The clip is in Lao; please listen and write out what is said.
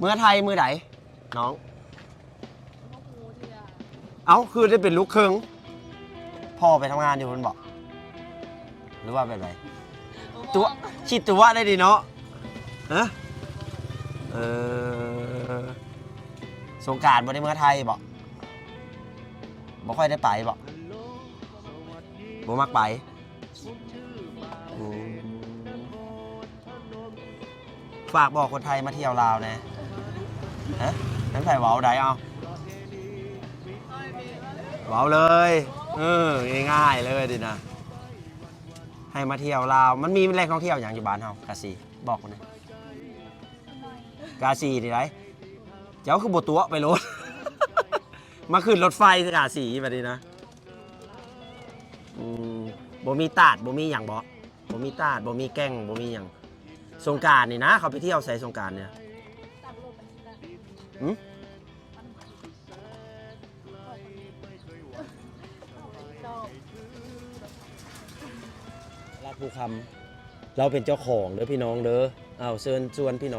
ເມືອໄທມື້ໃດນ້ອງ? ເອົ້າ ຄືໄດ້ເປັນລູກເຄິ່ງ ພໍ່ໄປທຳງານຢູ່ພຸ້ນບໍ ຫຼືວ່າແບບໃດ? ຕົວະ ຂີ້ຕົວະໄດ້ດີເນາະ ຮະ? ເອີ ສົງການບໍ່ໄດ້ເມືອໄທບໍ? ບໍ່ຄ່ອຍໄດ້ໄປບໍ? ບໍ່ມັກໄປ? ອືມ ຝາກບອກຄົນໄທມາທ່ຽວລາວແດ່. ຮະ? ແມ່ນໃຜເວົ້າໄດ້ ເອົາ ເວົ້າເລີຍ. ເອີ ງ່າຍໆເລີຍຕິນະ ໃຫ້ມາທ່ຽວລາວ. ມັນມີແຫຼ່ງທ່ອງທ່ຽວຫຍັງຢູ່ບ້ານເຮົາ ກາສີ? ບອກແດ່. ກາສີນີ້ໃດ ເຈົ້າຄືບໍ່ຕົວະໄປໂລດ ມາຂຶ້ນລົດໄຟກາສີບັດນີ້ນະ. ອືມ ບໍ່ມີຕາດ ບໍ່ມີຫຍັງບໍ? ບໍ່ມີຕາດ ບໍ່ມີແກ່ງ ບໍ່ມີຫຍັງ. ສົງການນີ້ນະ ເຂົາໄປທ່ຽວໃສສົງການນີ້? ຫຶ? ລັກພູຄຳ ລາວເປັນເຈົ້າຂອງເດີພີ່ນ້ອງເດີ. ເອົາ ເຊີນຊວນພີ່ນ້